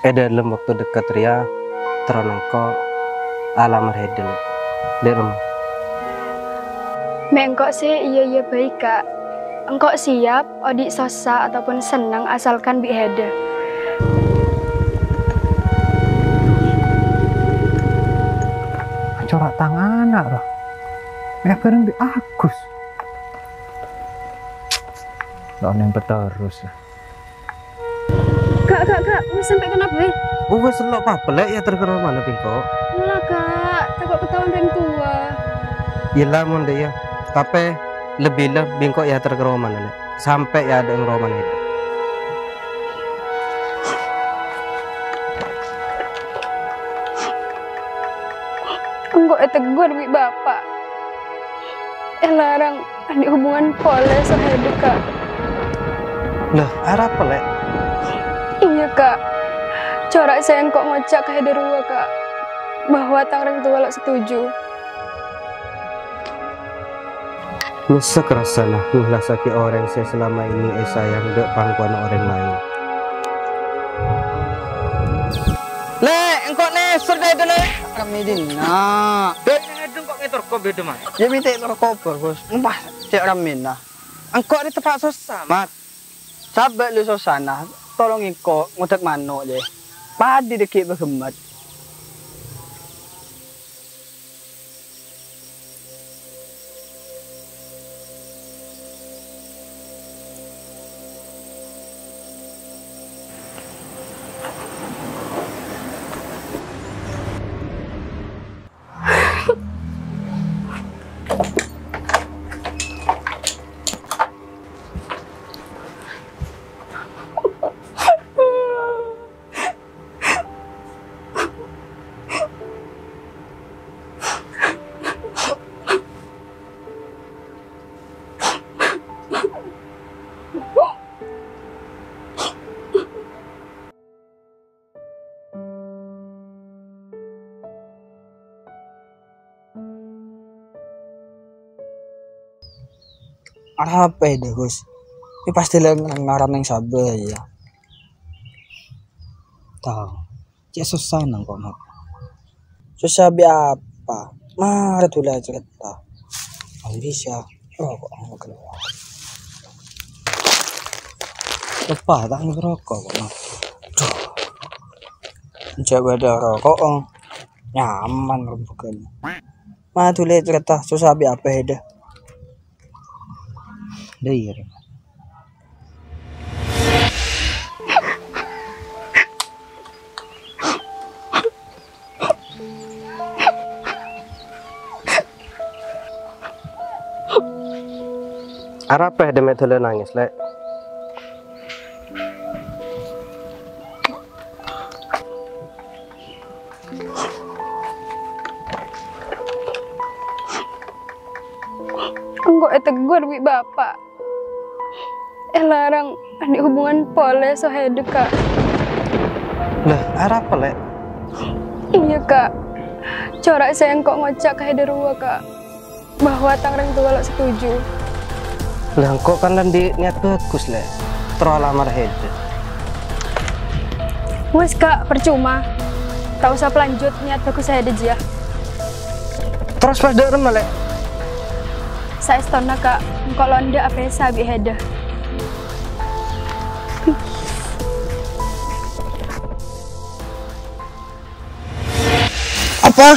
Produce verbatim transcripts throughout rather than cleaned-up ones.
È dâlem bâkto dhekkèt rèya, terrona engko' alamar Heda, Lè'. Dâ' remma. Mè' engko' sè iyâ-iyâ bhâi, Ka'. Engko' siap odi' sossa ataupun senneng asalkan bi' Heda. Cora' tang ana', rowa. Mè' bhâreng bi' Agus. Lo' neng peterus, ya. Ka', Ka', Ka', wis sampè' kenna' bhâi? Oh, wis lo' apa, Lè', èyater ka romana bi' engko'. Ella, Ka', tako' ketahuan rèng towa. Iyâ la, mon dâ' iyâ. Tapè lebbi la bi' engko' èyater ka romana, Lè'. Sampè' èadâ'â romana Heda. Engko' ètegghuwâr bi' Bapa'. Èlarang andi' hubungan polè so Heda, Ka'. Lah, arapa, Lè'? Iyâ, Ka'. Cora' sè engko' ngoca' ka Heda rowa, Ka', bahwa tang rèng towa lo' setuju. Nyesek rassana nglassaghi orèng sè salama ini èsayang dâ' pangkowanna orèng laèn. Lè', engko' nèser dâ' Heda, Lè'. Rammè dinna'. Dâ' Heda engko' ngètor kobâr, Mas. Yâ, mènta ètor kobâr, Gus. Ngapa cè' rammèna? Engko' rè teppa' sossa, Mat. Sabâ' lu sossana, tolong engko' ngodâk mano', Lè'. Padâ dâggi' bâghemmat. Arapa è dâ', Gus? Yâ pastè la ngarana sabâ, yâ. Tao. Cè' sossa nang kono. Sossa bi' apa? Mara dhuli acarèta. Bisa. Roko' nang keluar. Lupa, tak ngerokok kok, Mat. Duh. Cè' bâdâ roko', oh. Nyaman rembugan. Mara dhuli acarèta, sossa bi' apa, Heda? Dâ' iyâ, rè. Arapa è dâ' mè' dhuli nangès, Lè'? Engko' ètegghuwâr bi' Bapa'. Èlarang andi' hubungan polè so Heda, Ka'. Lah, arapa, Lè'? Iyâ, Ka'. Cora' sè engko' ngoca' ka Heda rowa, Ka'. Bahwa tang rèng towa lo' setuju. Lah, engko' kan la andi' niyat bhâghus, Lè'. Terro alamar Heda. Wes, Ka', percuma. Ta' osa palanjut niyat bhâghus Heda jiyâ. Terros pas dâ' remma, Lè'? Saèstona, Ka', engko' lo' endâ' apèsa bi' Heda. Apa?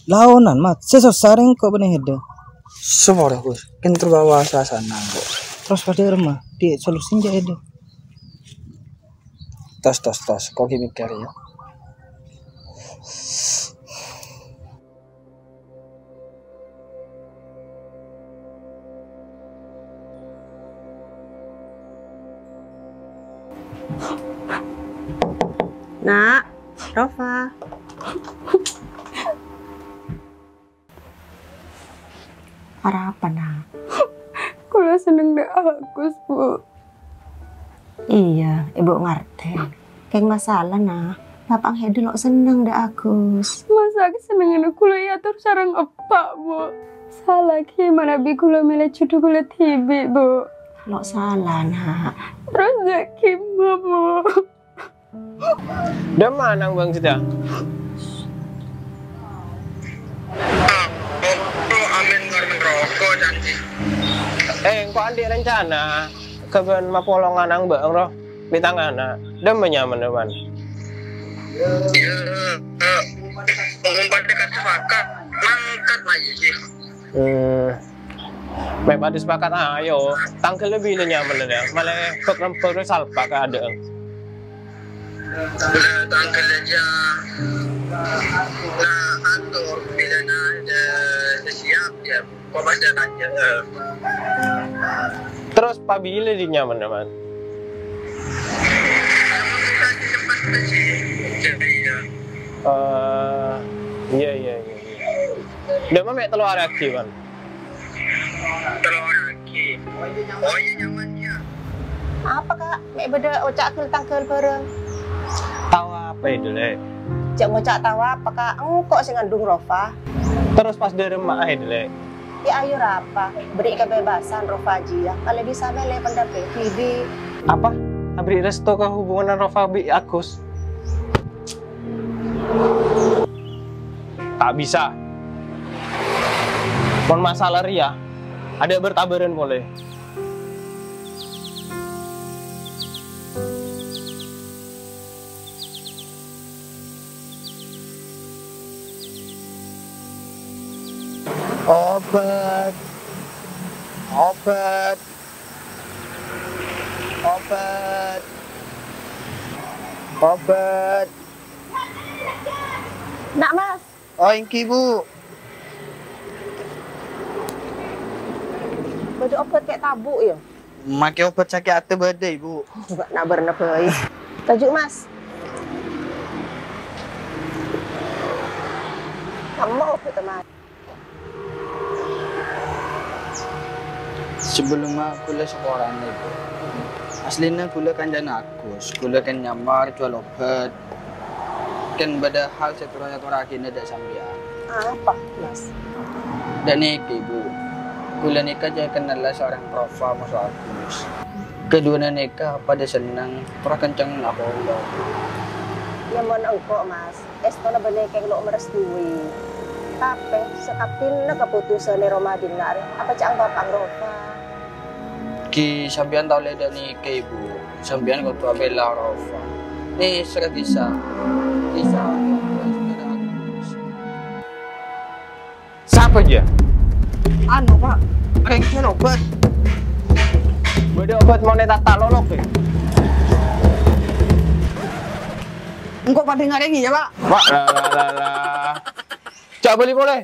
Laonan, Mat. Sè sossa rèng engko' bânnè Heda. Sapora, Gus. Kèng terbawa suasana, kok. Terros pas dâ' remma, dhi' solusin jâ' Heda. Tos, tos, tos. Kok ghi' mèkkèr, yâ. Na', Rofa. Arapa, Na'? Kaulâ senneng dâ' Agus, Bu. Iyâ, Ibu ngartè. Kèng masalah, Na'. Bapa'na Hedi lo' senneng dâ' Agus. Masa' kasennengnganna kaulâ èator sareng eppa', Bu? Sala ghi' manabi kaulâ mèlè judhu kaulâ dhibi', Bu? Lo' sala, Na'. Terros jâ' kemma, Bu? Dâ'emma Anang bâ'eng sèdhâ? Amin ngarep roko, janji. Eh, engko' andi' rencana kabân mapolong Anang bâ'eng, ro? Bi' tang ana'. Dâ'emma nyamana, Wan? Iyâ, eh, omon padâ ka sepakat, mangkat la, iyâ, Ji. Hmm. Mè' padâ sepakat, ayo. Tangghâl bilâ nyamana, dâ? Malè bâk-rembâk salpa' ka adâ'ân. Nah, tangghâl jâ. Nah, ator bilâna, eh, siap, ya. Kok pas jâ tanya, eh. Terros pabilâ dâ nyamana, Man? Iyâ, iyâ, iyâ, iyâ. Dâ'emma mè' tello arè aghi', Man? Tello arè aghi'. Oh, iyâ, nyaman, yâ. Apa, Ka'? Mè' bâdâ oca' ghâl-tangghâl bhâreng? Tao apa, Dulè? Jhâ' ngoca' tao apa, Ka'? Engko' sè ngandung Rofa. Terros pas dâremma'a, Dulè? Yâ, ayo, rapa. Bherri' kabebasan Rofa jiyâ. Kalè bisa mèlè pandhâpè dhibi'. Apa? Aberri' resto ka hubunganna Rofa bi' Agus? Ta' bisa. Mon masalah rèya, adâ' bâr-tabârân polè. Obat. Obat. Obat. Obat. Na', Mas. Oh, èngghi, Bu. Bâdâ obat kè' tabu', yâ? Makè obat sakè' atè bâdâ, Ibu. Bâ' na' bârna bhâi. Toju', Mas. Kamma obat, Mas. Sabellunna ghulâ saporana, Ibu. Asllina ghulâ kancana Agus. Ghulâ kèng nyamar juwâl obat. Kèng bâdâ hal sè terro èyatorraghina dâ' sampèyan. Apa, Mas? Dâ' nèka, Ibu. Ghulâ nèka jhâ' kennalla seorang Rofa, moso Agus. Kaduwâna nèka padâ senneng, pora kenceng apolong. Yâ, mon engko', Mas. Èstona bânnè kèng lo' marèstowè. Tapè, sakabbhina kapotosanna Roma Dinar, apa ca'na bapa'na Rofa? Ghi sampèyan tao lè dâ' nèka, Ibu. Sampèyan kodhu abhilâ Rofa. Nèser bisa. Bisa. Sapa jiyâ? Anu, Pak. Rèng jiyâ obat. Bâdâ obat monè ta' talolok, è? Engko' padâ ngarèngè, yâ, Pak. Wah, la, la, la, la. Jhâ' bâli polè.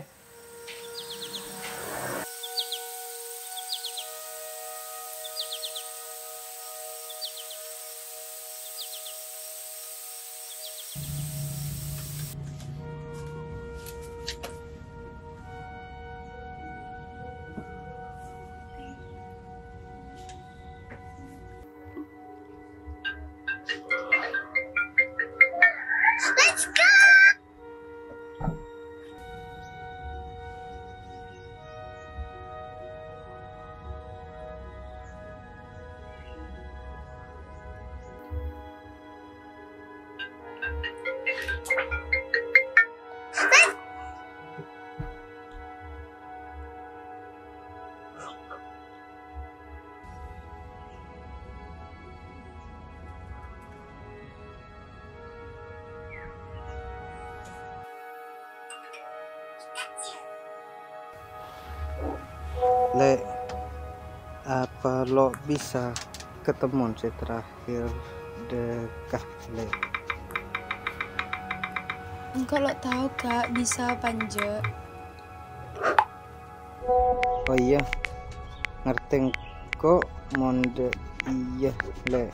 Lè', apa lo' bisa katemmon sè terakhir dâ' Kak, Lè'? Engko' lo' tao, Kak, bisa apa enjâ'. Oh iyâ, ngartè engko' mon dâ' iyâ, Lè'.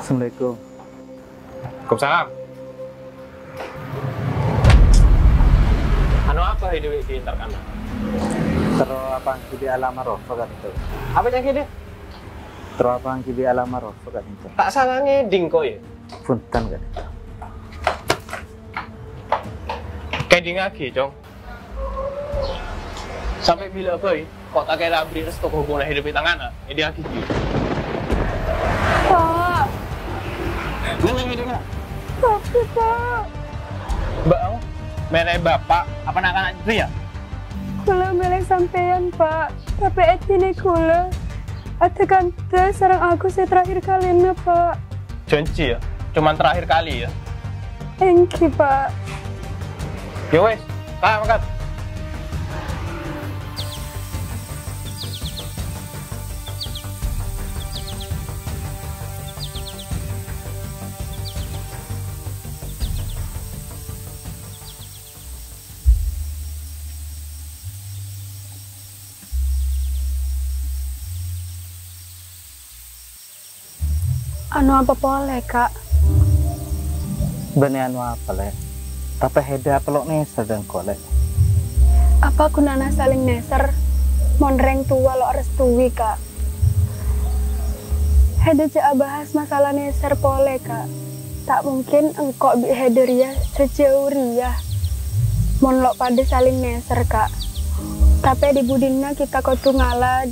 Assalamualaikum. Waalaikumsalam. Anu apa hidup di Tarkana? Terro apa di alam rofa kan itu? Apa yang gini? Terro apa di alam rofa kan itu? Tak salah ngeding kok ya? Punten kan itu. Keding lagi, Cong. Sampè' bilâ bhâi, kok ta' kèra aberri' resto ka hubungan hidup è tangana, è dâ' aghi. Pak. Ngèngèng, ngèngèng. Tapi, Pak. Mbak, kamu mèlè bapak apa na'-kana' jârèya? Kaulâ mèlè sampèyan, Pak. Tapè èdinè kaulâ. Adâ kantha sareng Agus sè terakhir kalina, Pak. Janji ya, cuman terakhir kali ya. Èngghi, Pak. Ya wes, Kak, mangkat. Anu apa polè, Kak? Bânnè anu apa, Lè'? Tapè Heda pèlo' nèser dâ' engko', Lè'. Apa ghunana saling nèser, mon rèng towa lo' arestui, Kak? Heda jhâ' abahas masalah nèser polè, Kak. Ta' mungkin engko' bi' Heda rèya sajhâu rèya, mon lo' padâ saling nèser, Kak. Tapè dhi-budhina kita kodhu ngala'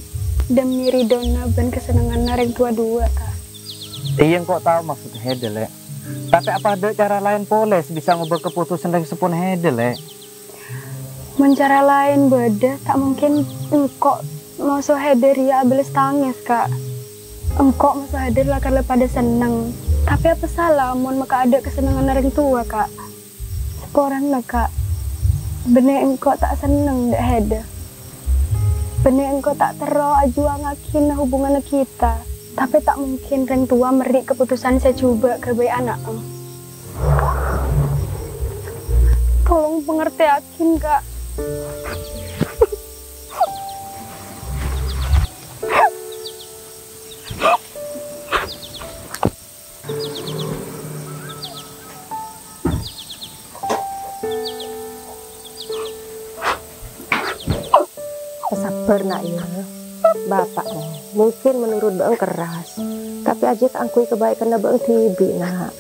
demi ridhona bân kasennengnganna rèng towa duwâ', Kak. Iyâ, engko' tao maksod Heda, Lè'. Tapè apa adâ' cara laèn polè sè bisa ngobâ kapotosan rèng seppona Heda, Lè'? Mon cara laèn bâdâ, ta' mungkin engko' moso Heda rèya abâles tangès, Kak. Engko' moso Heda lakar la padâ senneng. Tapè apa sala mon makaadâ' kasennengnganna rèng towa, Kak? Saporana, Kak. Bânnè engko' ta' senneng dâ' Heda. Bânnè engko' ta' terro ajuwângngaghi hubunganna kita. Tapè ta' mungkin rèng towa merri' kapotosan sè jhubâ' ghâbây ana'na. Tolong pangartèyaghi, Kak. Sabbhâr, Na', yâ. Bapa' mungkin menurut bâ'eng kerras, tapè ajiyâ kaangghuy kabhâghusânna bâ'eng dhibi', Na'.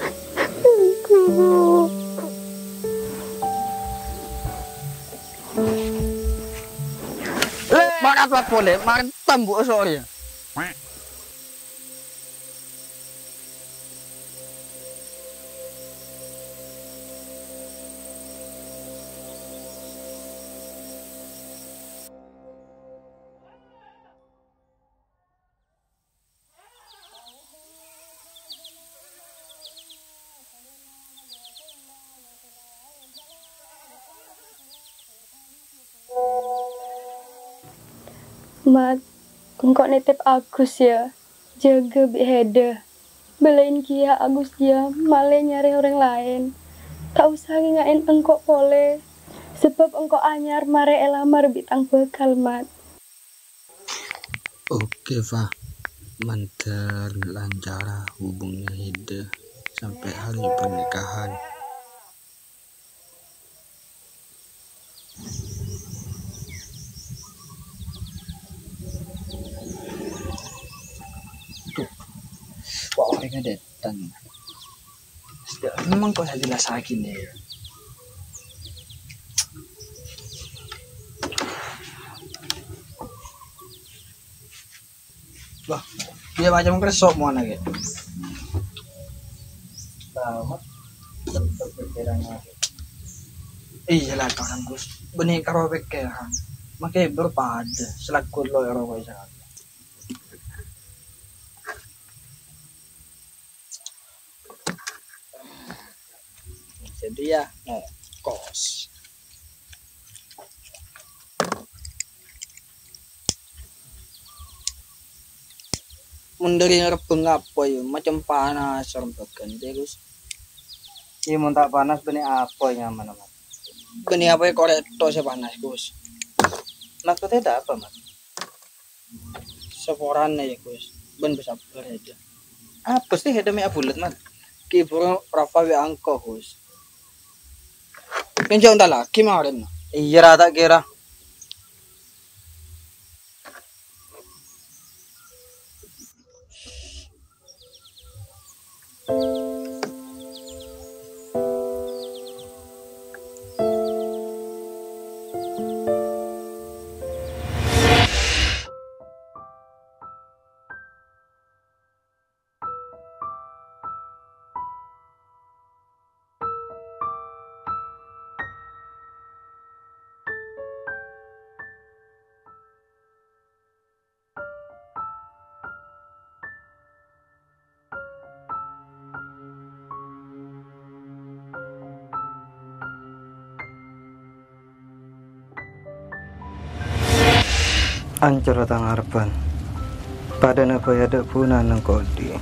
Mangkat polè, mangkat tambu' sore. Mat, engko' nètèp Agus, yâ. Jâgâ bi' Heda. Bâlâi kèya Agus jiyâ malè nyarè orèng laèn. Ta' osa ngènga'è engko' polè, sabâb engko' anyar marè èlamar bi' tang bhâkal, Mat. Oke, Fa. Mandhâr lancar hubunganna Heda sampè' hari pernikahan. Wah, orèngnga dâteng. Memang kok saya jelas lagi nih. Wah, iyâ macem kerso' mowana, Kè. Selamat. Tetep pikiran aku. Iyâ la, kawan, Gus. Bânnè karo pikiran. Makè berpada selaku lo ero kok isa. Jadi ya, ngokos. Mon dâri ngarebbhâ apa ya, macem panas rembagan terus. Iyâ, mon ta' panas, bânnè apa ya nyaman, Mat? Bânnè apa ya, korèto sè panas, Gus. Maksudnya ada apa, Mat? Saporana ya, Gus. Bân besabbhâr aja. Apa sih ada me' abulât, Man? Ki buru Rafa we' engko', Gus. Kan jhâ' entara lagi marèna. Iyâ, ra ta' kèra. Ancora tang arebbhân. Padâna bhâi adâ' ghunana engko' odi'.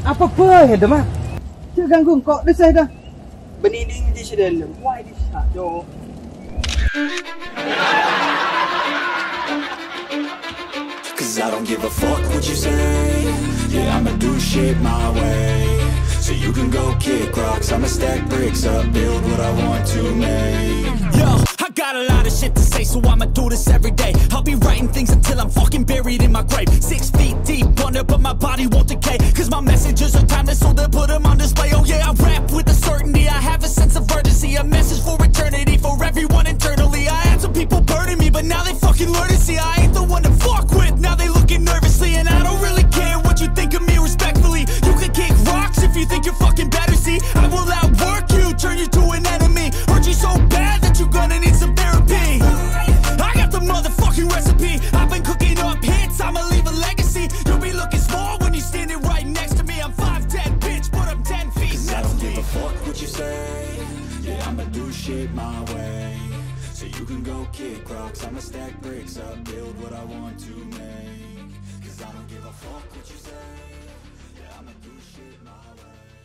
Apa bhâi, Dema? Jhâ' ganggu engko', dissa, dah. Bânnè ḍing di sè ḍâlem. Why this, Cok? 'Cause I don't give a fuck what you say. Yeah, I'ma do shit my way. So you can go kick rocks, I'ma stack bricks up, build what I want to make. Yo, I got a lot of shit to say, so I'ma do this every day. I'll be writing things until I'm fucking buried in my grave. Six feet deep under, but my body won't decay. 'Cause my messages are timeless, so they'll put 'em on display. Oh yeah, I rap with a certainty. I have a sense of urgency, a message for eternity, for everyone internally. I had some people burning me, but now they fucking learn to see I ain't the one to fuck with. Now they looking nervously, and I don't really care what you think of me, respectfully. You can kick rocks if you think you're fucking better. See, I will outwork you, turn you to an enemy. Hurt you so bad that you're gonna need some therapy. I got the motherfucking recipe. I've been cooking up hits, I'ma leave a legacy. You'll be looking small when you're standing right next to me. I'm five ten, bitch, but I'm ten feet. 'Cause I don't give a fuck what you say. Yeah, I'ma do shit my way. So you can go kick rocks, I'ma stack bricks up, build what I want to make. 'Cause I don't give a fuck what you say. Yeah, I'ma do shit my way.